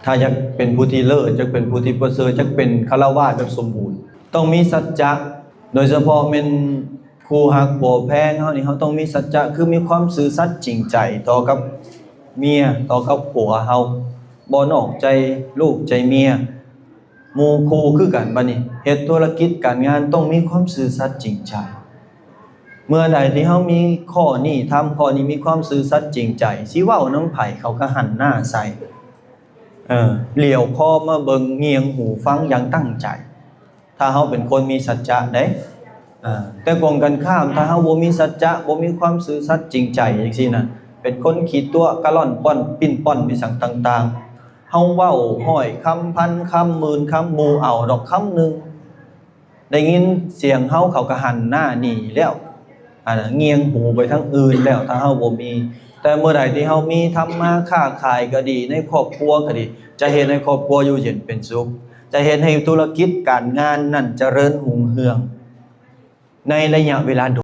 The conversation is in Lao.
ຖ້າຢາກເປັນຜູ້ທີ່ເລີດ, ຢາກເປັນຜູ້ທີ່ປະເສີດ, ຢາກເປັນຄາລະວາດແບບສົມບູນ, ຕ້ອງມີສັດຈະ. ໂດຍສະເພາະແມ່ນຄູ່ຮັກຜົວແພງເຮົານີ້, ເຮົາຕ້ອງມີສັດຈະ, ຄືມີຄວາມຊື່ສັດຈິງໃຈຕໍ່ກັບເມຍ, ຕໍ່ກັບຜົວເຮົາ, ບໍ່ນອກໃຈລູກໃຈເມຍ. ໝູ່ຄູ່ຄືກັນ, ບັດນີ້ເຮັດທຸລະກິດການງານຕ້ອງມີຄວາມຊື່ສັດຈິງໃຈ. ເມື່ອໃດທີ່ເຮົາມີຂໍ້ນີ້ທຳ, ຂໍ້ນີ້ມີຄວາມຊື່ສັດຈິງໃຈ, ຊິເວົ້ານຳໃຜເຂົາກໍຫັນໜ້າໃສ່, ເອີ ຫຼຽວຄໍມາເບິ່ງ, ງຽງຫູຟັງຢ່າງຕັ້ງໃຈ, ຖ້າເຮົາເປັນຄົນມີສັດຈະເດ້. ເອີ ແຕ່ກົງກັນຂ້າມ, ຖ້າເຮົາບໍ່ມີສັດຈະ, ບໍ່ມີຄວາມຊື່ສັດຈິງໃຈຈັ່ງຊີ້ນະ, ເປັນຄົນຂີ້ຕົວະ, ກະລ່ອນປ້ອນ, ປີ້ນປ້ອນ, ອີຫຍັງຕ່າງໆ, ເຮົາເວົ້າຮ້ອຍຄຳ, ພັນຄຳ, ໝື່ນຄຳ, ໝູ່ເອົາດອກຄຳໜຶ່ງ, ໄດ້ຍິນສຽງເຮົາ ເຂົາກໍຫັນໜ້າໜີແລ້ວ, ອັນ ງຽງຫູໄປທາງອື່ນແລ້ວ ຖ້າເຮົາບໍ່ມີ. ແຕ່ເມື່ອໃດທີ່ເຮົາມີ, ທຳມາຄ້າຂາຍກໍດີ, ໃນຄອບຄົວກໍດີ, ຈະເຮັດໃຫ້ຄອບຄົວຢູ່ເຢັນເປັນສຸກ, ຈະເຮັດໃຫ້ທຸລະກິດການງານນັ້ນຈະເລີນຮຸ່ງເຮືອງ ໃນໄລຍະເວລາດົນ.